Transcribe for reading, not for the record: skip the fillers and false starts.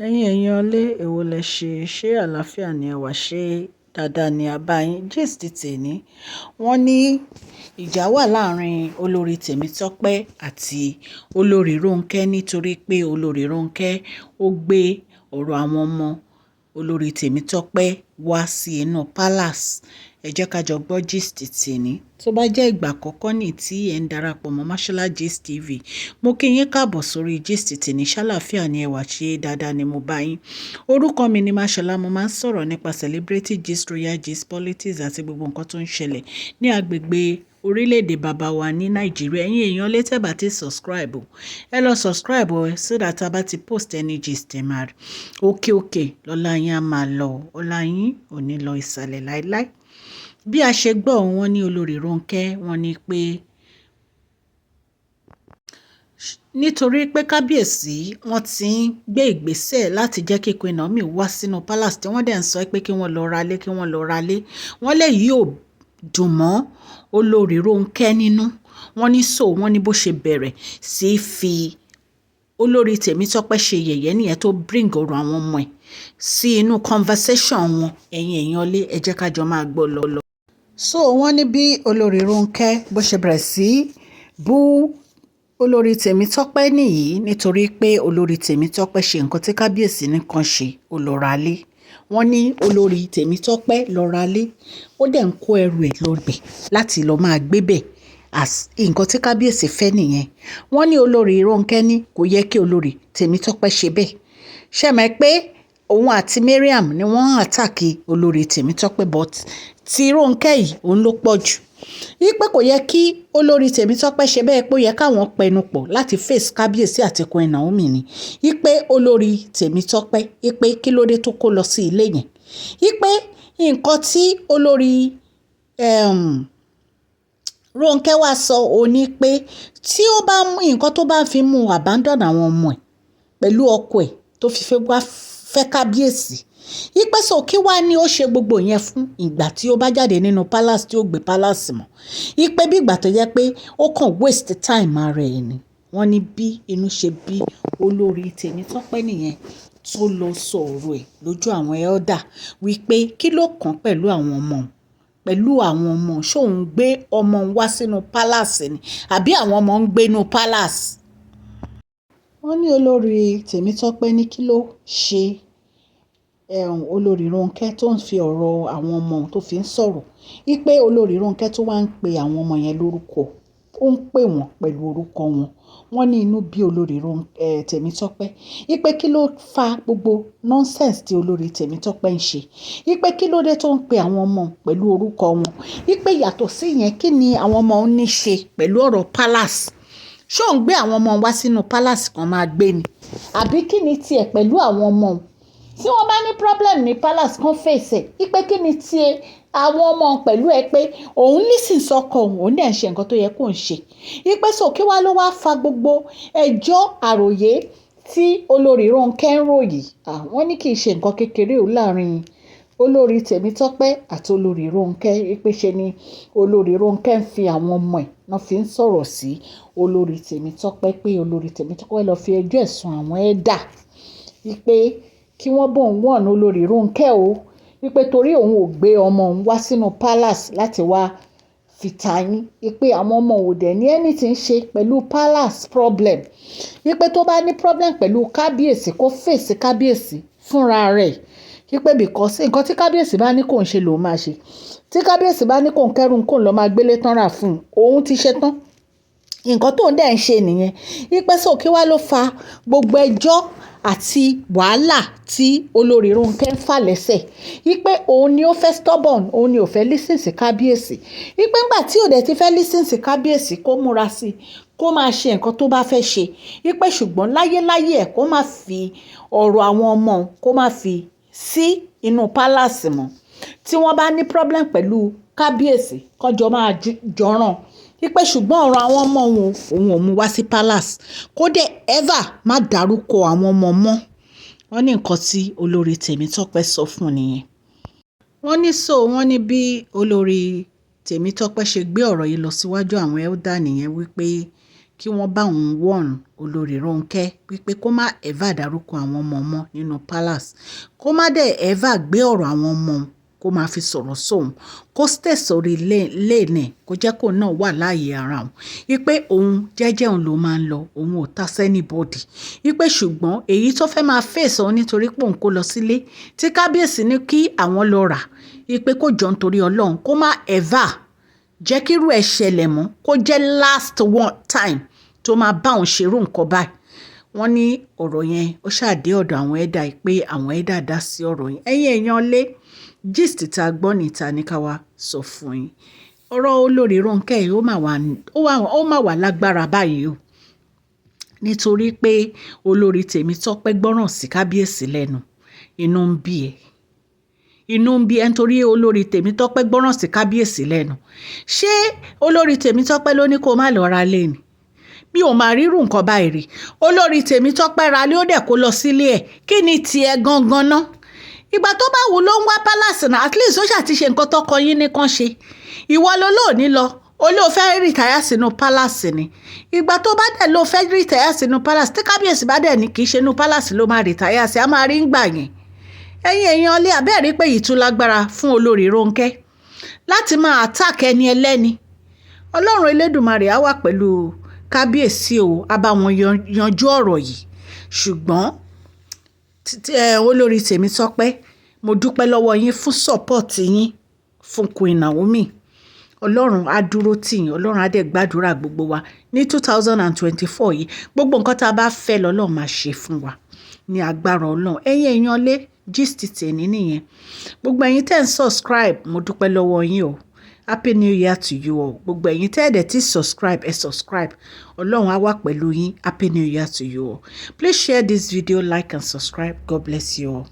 Ẹ̀yin èèyàn lé, èwo lẹ ṣe? Ṣé àlàáfíà ni ẹ wà? Ṣé dáadáa ni a bá yín? Gist tèní. Wọ́n ní ìjà wà láàárín olórí Tèmítọ́pẹ́ àti olórí Rónkẹ́ nítorí pé olórí Rónkẹ́ ó gbé ọ̀rọ̀ àwọn ọmọ olórí Tèmítọ́pẹ́ wá sí inú palace. Ẹ jẹ́ ká jọ gbọ́ gist tèní. Tó bá jẹ́ ìgbà àkọ́kọ́ ní tí ẹ ń darapọ̀ mọ́ Mashola Gist TV, mo kí yín káàbọ̀ sórí gist tèní. Ṣàlàáfíà ni ẹ wà, ṣé dáadáa ni mo bá yín. Orúkọ mi ni Mashola. Mo máa ń sọ̀rọ̀ nípa celebrity gist, royal gist, politics àti gbogbo nǹkan tó ń ṣẹlẹ̀ ní agbègbè orílẹ̀-èdè bàbá wa ní Nàìjíríà. Ẹ̀yin èèyàn lé, tẹ́ bá ti subscribe o, ẹ lọ subscribe o, so that a bá ti post any gist, ẹ máa rí. Òkè òkè lọ́lá yín á máa lọ, ọlá yín ò ní lọ ìsàlẹ̀ láíláí. Bí a ṣe gbọ́, wọ́n ní olórí Rónkẹ́, wọ́n ní pé nítorí pé kábíyèsí wọ́n ti ń gbé ìgbésẹ̀ láti jẹ́ kí Queen Naomi wá sínú palace, tí wọ́n dẹ̀ ń sọ pé kí wọ́n lọ ralé, kí wọ́n lọ ralé. Wọ́n lè yí ò dùn mọ́ olórí Rónkẹ́ nínú. Wọ́n ní so wọ́n ní bó ṣe bẹ̀rẹ̀ sí í fi olórí Tèmítọ́pẹ́ ṣe yẹ̀yẹ́ nìyẹn, tó bring ọ̀rọ̀ àwọn ọmọ ẹ̀ sí inú conversation wọn. Ẹ̀yin èèyàn lé, ẹ jẹ́ ká jọ máa gbọ́ lọ. So wọ́n ní bí olórí Rónkẹ́ bó ṣe bẹ̀rẹ̀ sí bú olórí Tèmítọ́pẹ́ nìyí, nítorí pé olórí Tèmítọ́pẹ́ ṣe nǹkan tí kábíyèsí nìkan ṣe, ó lọ ralé. Wọ́n ní olórí Tèmítọ́pẹ́ lọ ralé, ó dẹ̀ ń kó ẹrù ẹ̀ lọ bẹ̀ láti lọ́ọ́ máa gbé bẹ̀, as nǹkan tí kábíyèsí fẹ́ nìyẹn. Wọ́n ní olórí Rónkẹ́ ní kò yẹ kí olórí Tèmítọ́pẹ́ ṣe bẹ́ẹ̀. Ṣe mọ̀ pé òun àti Mariam ni wọ́n attack olórí Tèmítọ́pẹ́, but tí Rónkẹ́ yìí, òun ló pọ̀ jù, wípé kò yẹ kí olórí Tèmítọ́pẹ́ ṣe bẹ́ẹ̀, pé ó yẹ káwọn pẹnu pọ̀ láti face kábíyèsí àti Queen Naomi ni, wípé olórí Tèmítọ́pẹ́, wípé kí ló dé tó kó lọ sí ilé yẹn, wípé nǹkan tí olórí Rónkẹ́ wá sọ òun ni pé tí ó bá mú nǹkan tó bá fi mú abandon àwọn ọmọ ẹ̀ pẹ̀lú ọkọ ẹ̀ tó fi fẹ́ wá fẹ́ kábíyèsí, wípé so kí wá ní ó ṣe gbogbo yẹn fún ìgbà tí ó bá jáde nínú palace, tí ó gbé palace mọ́, wípé bí ìgbà tó jẹ́ pé ó kàn waste time ara ẹ̀ ni. Wọ́n ní bí inú ṣe bí olórí Tèmítọ́pẹ́ nìyẹn, tó lọ sọ ọ̀rọ̀ ẹ̀ lójú àwọn elder, wípé kí ló kàn pẹ̀lú àwọn ọmọ, pẹ̀lú àwọn ọmọ? Ṣóun gbé ọmọ wá sínú palace ni, àbí àwọn ọmọ ń gbé inú palace? Wọ́n ní olórí Tèmítọ́pẹ́ ní kí ló ṣe olórí Rónkẹ́ tó ń fi ọ̀rọ̀ àwọn ọmọ tó fi ń sọ̀rọ̀, wípé olórí Rónkẹ́ tó wá ń pe àwọn ọmọ yẹn lórúkọ, ó ń pè wọ́n pẹ̀lú orúkọ wọn. Wọ́n ní inú bí olórí Tèmítọ́pẹ́, wípé kí ló fa gbogbo nonsense tí olórí Tèmítọ́pẹ́ ń ṣe, wípé kí ló dé tó ń pe àwọn ọmọ pẹ̀lú orúkọ wọn, wípé yàtọ̀ sí yẹn, kí ni àwọn ọmọ ń ní ṣe pẹ̀lú ọ̀rọ̀ palace? Ṣé òun gbé àwọn ọmọ wá sínú palace kan máa gbé ni, àbí kí ni tiẹ̀ pẹ̀lú àwọn ọmọ? Tí wọ́n bá ní problem ní palace, kan face ẹ̀, wípé kí ni tiẹ̀ àwọn ọmọ pẹ̀lú ẹ, pé òun listen sọ́kọ òun, òun dẹ̀ ń ṣe nǹkan tó yẹ kó ń ṣe, wípé so kí wá ló wá fa gbogbo ẹjọ́ àròyé tí olórí Rónkẹ́ ń ròyìn? Wọ́n ní kì í ṣe nǹkan kékeré o láàrin olórí Tèmítọ́pẹ́ àti olórí Rónkẹ́, wípé ṣe ni olórí Rónkẹ́ ń fi àwọn ọmọ ẹ̀ náà fi ń sọ̀rọ̀ sí olórí Tèmítọ́pẹ́, pé olórí Tèmítọ́pẹ́ lọ fi ẹjọ́ ẹ̀sùn àwọn elder, wípé kí wọ́n bóun warn olórí Rónkẹ́ o, wípé torí òun ò gbé ọmọ òun wá sínú palace láti wá fi ta yín, wípé àwọn ọmọ ò dẹ̀ ní anything ṣe pẹ̀lú palace problem, wípé tó bá ní problem pẹ̀lú kábíyèsí, kó face kábíyèsí fúnra rẹ̀, wípé because nǹkan tí kábíyèsí bá ní kò ń ṣe lòun máa ṣe. Tí kábíyèsí bá ní kò ń kẹ́rù, kò ń lọ máa gbélé tán rà fún un, òun ti ṣe tán. Nǹkan tó ń dẹ̀ ń ṣe nìyẹn, wípé so kí wá ló fa gbogbo ẹjọ́ àti wàhálà tí olórí Rónkẹ́ ń fà lẹ́sẹ̀, wípé òun ni ó fẹ́ stubborn, òun ni ò fẹ́ listen sí kábíyèsí, wípé ńgbà tí ò dẹ̀ ti fẹ́ listen sí kábíyèsí, kó múra sí i, kó máa ṣe nǹkan tó bá fẹ́ ṣe, wípé ṣùgbọ́n láyéláyé ẹ̀, kó má fi ọ̀rọ̀ àwọn ọmọ, kó má fi sí inú palace mọ́. Tí wọ́n bá ní problem pẹ̀lú kábíyèsí, kọjọ máa jọ̀ràn, wípé ṣùgbọ́n ọ̀rọ̀ àwọn ọmọ òun, òun ò mú wá sí palace, kó dẹ̀ ever má dárúkọ àwọn ọmọ mọ́. Wọ́n ní nǹkan tí olórí Tèmítọ́pẹ́ sọ fún nìyẹn. Wọ́n ní so wọ́n ní bí olórí Tèmítọ́pẹ́ ṣe gbé ọ̀rọ̀ yìí lọ síwájú àwọn elder nìyẹn, wípé Kí wọ́n bá òun warn olórí Ronke wípé kó má ever dárúkọ àwọn ọmọ mọ́ nínú palace, kó má dẹ̀ ever gbé ọ̀rọ̀ àwọn ọmọ kó máa fi sọ̀rọ̀ sóun, kó stay sórí lane ẹ̀, kó jẹ́ kó náà wà láàyè ara òun, wípé òun jẹ́jẹ́ òun ló máa ń lọ, òun ò ta sí anybody, wípé ṣùgbọ́n èyí tó fẹ́ máa face òun nítorí pé òun kó lọ sílé tí kábíyèsí ní kí àwọn lọ rà, wípé kó jọ nítorí Ọlọ́run, kó má ever jẹ́ kírú ẹ̀ ṣẹlẹ̀ mọ́, kó jẹ́ last one time tó máa bá òun ṣerú nǹkan báyìí. Wọ́n ní ọ̀rọ̀ yẹn ó ṣáà dé ọ̀dọ̀ àwọn elder, pé àwọn elder dá sí ọ̀rọ̀ yẹn. Ẹ̀yin èèyàn lé, gist tá a gbọ́ níta ní ká wá sọ fún yín. Ọ̀rọ̀ olórí Ronke yìí, ó mà wà lágbára báyìí o, nítorí pé olórí Tèmítọ́pẹ́ gbọ́ràn sí kábíyèsí lẹ́nu. Inú ń bí ẹ, inú ń bí ẹ nítorí olórí Tèmítọ́pẹ́ gbọ́ràn sí kábíyèsí lẹ́nu. Ṣé olórí Tèmítọ́pẹ́ ló ní kó má lọ ra lé ni? Mi ò máa rírù nǹkan báyìí rí. Olórí Tèmítọ́pẹ́ ra lé, ó dẹ̀ kó lọ sílé ẹ̀. Kí ni tiẹ̀ gangan ná? Ìgbà tó bá wù ló ń wá palace náà. At least ó ṣáà ti ṣe nǹkan tọkọ yín ní kàn ṣe. Ìwọ ló lóòní lọ, ó lóò fẹ́ retire sínú palace ni. Ìgbà tó bá dẹ̀ lóò fẹ́ retire sínú palace, tí kábíyèsí bá dẹ̀ ní kì í ṣe inú palace ló máa retire sí, a máa rí ń gbà yẹn. Ẹ̀yin èèyàn ilé, àbẹ́ẹ̀rí pé yìí tún lágbára fún olórí Rónkẹ́ láti máa attack ẹni ẹlẹ́ni. Ọlọ́run Elédùmarè á wà pẹ̀lú kábíyèsí o, á bá wọn yanjú ọ̀rọ̀ yìí. Ṣùgbọ́n olórí Tèmítọ́pẹ́, mo dúpẹ́ lọ́wọ́ yín fún support yín fún Queen Naomi. Ọlọ́run á dúró tì yín, Ọlọ́run á dẹ̀ gbàdúrà gbogbo wa ní 2024 yìí. Gbogbo nǹkan tá a bá fẹ́ lọ́lọ́run máa ṣe fún wa ní agbára Ọlọ́run. Ẹ̀yin èèyàn lé, gist tèmi nìyẹn. Gbogbo ẹ̀yin tẹ́ ń subscribe, mo dúpẹ́ lọ́wọ́ yín o. Happy New Year to you all. Gbogbo ẹ̀yin tẹ́ ẹ̀ dẹ̀ ti subscribe, ẹ subscribe. Ọlọ́run á wà pẹ̀lú yín. Happy New Year to you all. Please share this video, like and subscribe. God bless you all.